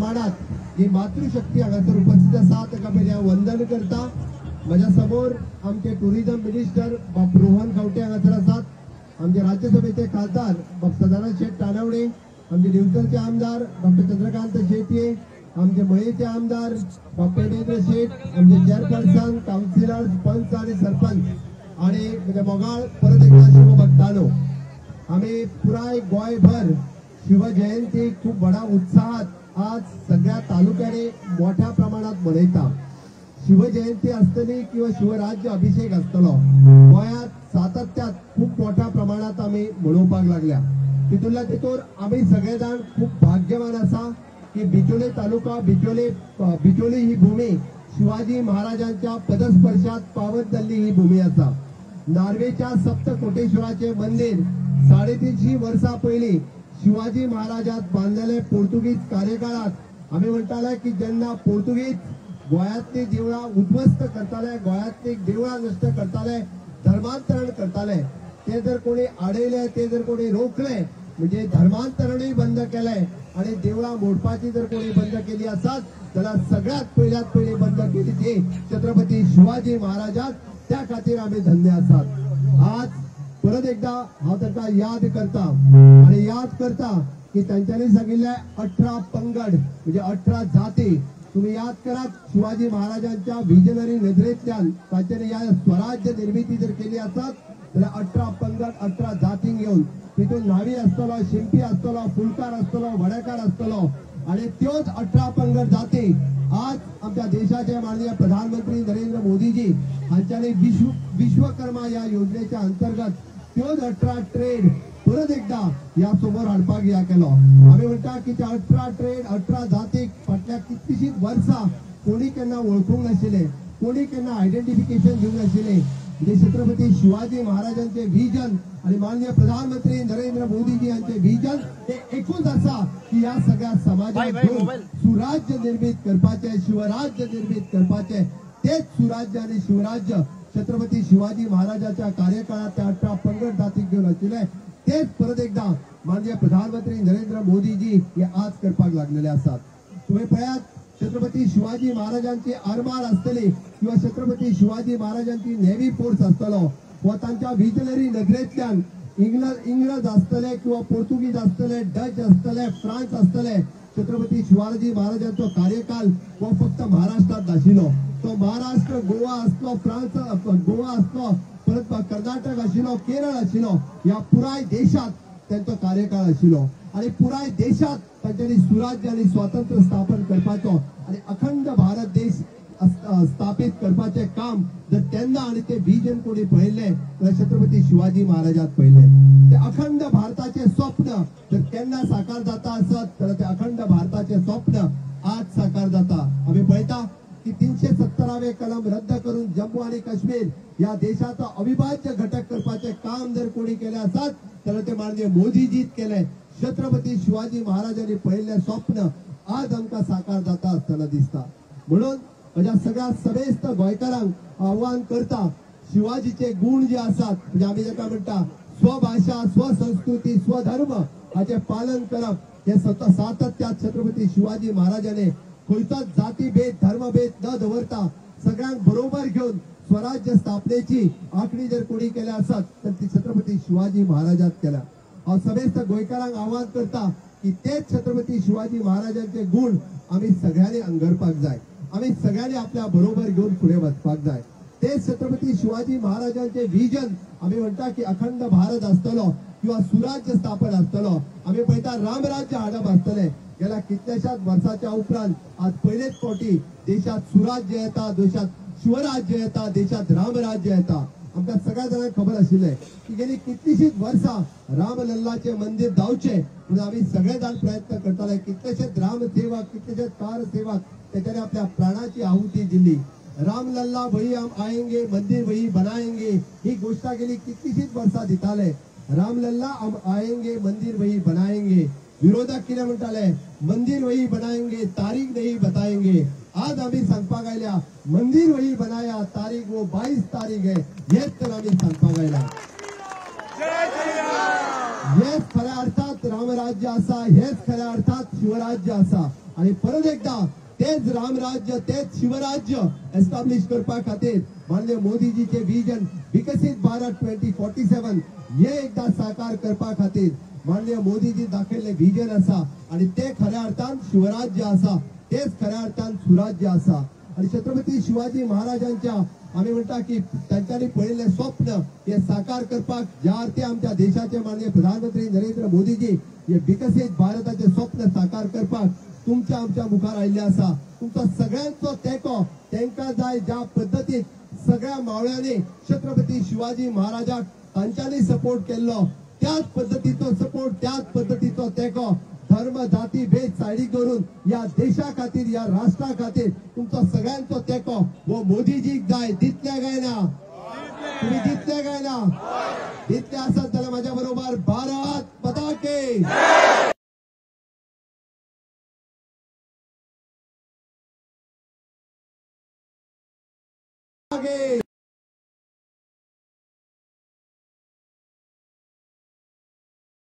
प्रमाणात ही मातृशक्ती हांगासर उपस्थित आसा ताका पयलीं हांव वंदन करता। म्हज्या समोर आमचे टुरिझम मिनिस्टर बाब रोहन खंवटे हांगासर आसात, आमचे राज्यसभेचे खासदार बाब सदानंद शेट तानवडे, आमचे दिवचलचे आमदार डॉक्टर चंद्रकांत शेटये, आमचे मयेचे आमदार बाब पेडेंद्र शेट, आमचे चेअरपर्सन, कावन्सिलर्स, पंच आनी सरपंच आनी म्हज्या मोगाळ परत एकदा शिवभक्तांनो, आमी पुराय गोंयभर शिवजयंती खूब व्हडा उत्साहात आज सगळ्या तालुक्यांनी मोठ्या प्रमाणात मनयता। शिवजयंती आसतली किंवा शिवराज्य अभिषेक आसतलो, गोंयांत सातत्यात खूब मोठ्या प्रमाणात आमी मनोवपाक लागल्या। तितूंतल्या तितूर आमी सगळे जाण खूब भाग्यवान आसा की बिचोले तालुका, बिचोली ही भूमी शिवाजी महाराजांच्या पदस्पर्शात पावत जाल्ली ही भूमी आसा। नार्वेच्या सप्तकोटेश्वराचे मंदिर 350 वर्सां पयलीं शिवाजी महाराजात बांदलेले पोर्तुगीज कार्यकाळात आमी म्हणटाले की जेन्ना पोर्तुगीज गोंयांतली देवळां उद्ध्वस्त करताले, गोंयांतली देवळां नश्ट करताले, धर्मांतरण करताले, ते जर कोणी आडयले, ते जर कोणी रोखले म्हणजे धर्मांतरणूय बंद केलें आनी देवळां मोडपाची जर कोणी बंद केली आसत जाल्यार सगळ्यात पयल्यात पयलीं बंद केली ती छत्रपती शिवाजी महाराजात, त्या खातीर आमी धन्य आसात। आज परत एकदा हांव तांकां याद करता आनी याद करता की तांच्यांनी सांगिल्लें 18 पंगड म्हणजे 18 जाती। तुम्ही याद करात, शिवाजी महाराजांच्या विजनरी नजरेंतल्यान तांच्यांनी ह्या स्वराज्य निर्मिती जर केली आसत जाल्यार 18 पंगड 18 जातींक घेवन तितून न्हावी आसतलो, शिंपी आसतलो, फुलकार आसतलो, वडेकार आसतलो आनी त्योच 18 पंगड जाती आज आमच्या देशाचे माननीय प्रधानमंत्री नरेंद्र मोदीजी हांच्यांनी विश्वकर्मा ह्या योजनेच्या अंतर्गत त्योच 18 ट्रेड परत एकदा ह्या समोर हाडपाक ह्या केलो। आमी म्हणटा की त्या 18 ट्रेड 18 जातीक फाटल्या कितलीशींच वर्सां कोणी केन्ना वळखूंक नाशिल्लें, कोणी केन्ना आयडेंटिफिकेशन दिवंक नाशिल्लें। म्हणजे छत्रपती शिवाजी महाराजांचे विजन आणि माननीय प्रधानमंत्री नरेंद्र मोदीजी यांचे विजन हे एकूच आसा की ह्या सगळ्या समाजाक सुराज्य निर्मित करपाचें, शिवराज्य निर्मित करपाचें। तेच सुराज्य आनी शिवराज्य छत्रपती शिवाजी महाराजाच्या कार्यकाळात त्या 18 पंगड जातीक घेवन आशिल्लें, तेच परत एकदा माननीय प्रधानमंत्री नरेंद्र मोदीजी हे आज करपाक लागलेले आसात। तुम्ही पळयात, छत्रपती शिवाजी महाराजांची आरमार आसतली किंवा छत्रपती शिवाजी महाराजांची नेव्ही फोर्स आसतलो वा तांच्या विजनरी नजरेंतल्यान इंग्रज आसतले किंवा पोर्तुगीज आसतले, डच आसतले, फ्रांस आसतले, छत्रपती शिवाजी महाराजांचो कार्यकाल हो फक्त महाराष्ट्रात नाशिल्लो, तो महाराष्ट्र, गोवा आसलो, फ्रांस, गोवा आसलो, परत कर्नाटक आशिल्लो, केरळ आशिल्लो, ह्या पुराय देशात तांचो कार्यकाळ आशिल्लो आनी पुराय देशात तांच्यांनी सुराज्य आनी स्वातंत्र्य स्थापन करपाचो आनी अखंड भारत देश स्थापित करपाचें काम जर तेन्ना आनी ते विजन कोणी पळयल्लें जाल्यार छत्रपती शिवाजी महाराजात पळयल्लें। ते अखंड भारताचें स्वप्न जर केन्ना साकार जाता आसत जाल्यार ते अखंड भारताचें स्वप्न आज साकार जाता। आमी पळयता की 370वें कलम रद्द करून जम्मू आनी काश्मीर ह्या देशाचो अविभाज्य घटक करपाचें काम जर कोणी केलें आसत जाल्यार ते माननीय मोदीजीत केलें। छत्रपती शिवाजी महाराजांनी पळयल्लें स्वप्न आज आमकां साकार जाता आसतना दिसता। म्हणून म्हज्या सगळ्या समेस्त गोंयकारांक आव्हान करता, शिवाजीचे गुण जे आसात म्हणजे आमी जाका म्हणटा स्वभाषा, स्वसंस्कृती, स्वधर्म हाचें पालन करप हे सातत्यात छत्रपती शिवाजी महाराजांनी खंयचोच जातीभेद, धर्मभेद न दवरता सगळ्यांक बरोबर घेवन स्वराज्य स्थापनेची आखणी जर कोणी केल्या आसत तर ती छत्रपती शिवाजी महाराजात केल्या। हांव समेस्त गोंयकारांक आव्हान करता की तेच छत्रपती शिवाजी महाराजांचे गुण आमी सगळ्यांनी अंगरपाक जाय, आमी सगळ्यांनी आपल्या बरोबर घेवन फुडें वचपाक जाय। तेच छत्रपती शिवाजी महाराजांचे विजन आमी म्हणटा की अखंड भारत आसतलो किंवा सुराज्य स्थापन आसतलो, आमी पळयता रामराज्य हाडप आसतलें। गेल्या कितल्याशाच वर्साच्या उपरांत आज पयलेच फावटी देशात सुराज्य येता, देशात शिवराज्य येता, देशात रामराज्य येता। आमकां सगळ्या जाणांक खबर आशिल्लें की गेली कितलीशीच वर्सां रामलल्लाचें मंदीर जावचें म्हणून आमी सगळे जाण प्रयत्न करताले। कितलेशेच रामसेवक, कितलेशेच कारसेवक तेच्यानी आपल्या प्राणाची आहुती दिली। रामलल्ला वही हम आएंगे, मंदिर वही बनाएंगे ही घोषणा गेली कितलीशीच वर्सां दिताले। रामलल्ला हम आएंगे, मंदिर वही बनाएंगे। विरोधक कितें म्हणटाले, मंदिर वही बनाएंगे, तारीख नहीं बताएंगे। आज आमी सांगपाक आयल्या मंदिर वही बनाया, तारीख वो 22 तारीख है, हेच तर आमी सांगपाक आयल्या। हेच खऱ्या अर्थात रामराज्य आसा, हेच खऱ्या अर्थात शिवराज्य आसा। आणि परत एकदा तेच रामराज्य तेच शिवराज्य एस्टाब्लिश करपा खातीर माननीय मोदीजीचे विजन विकसीत भारत 2047 हे एकदा साकार करपा खातीर माननीय मोदीजी दाखयल्ले विजन आसा आणि ते खऱ्या अर्थान शिवराज्य आसा, तेच खऱ्या अर्थान सुराज्य आसा। आणि छत्रपती शिवाजी महाराजांच्या आम्ही म्हणटा की तांच्यांनी पळयल्लें स्वप्न हे साकार करपाक ज्या अर्थी आमच्या देशाचे माननीय प्रधानमंत्री नरेंद्र मोदीजी हे विकसीत भारताचे स्वप्न साकार करपाक तुमच्या आमच्या मुखार आयिल्ले आसा। तुमचो सगळ्यांचो तेंको तेंका जाय ज्या पद्दतीन सगळ्या मावळ्यांनी छत्रपती शिवाजी महाराजाक तांच्यांनी सपोर्ट केल्लो त्याच पद्दतीचो सपोर्ट त्याच पद्दतीचो तेंको धर्म जाती भेद सायडीक दवरून या देशा खातीर या राष्ट्रा खातीर तुमचो सगळ्यांचो तेंको हो मोदीजीक जाय। दितले काय ना? तुम्ही दितले काय ना? दितले आसत जाल्यार म्हाज्या बरोबर भारत माता की।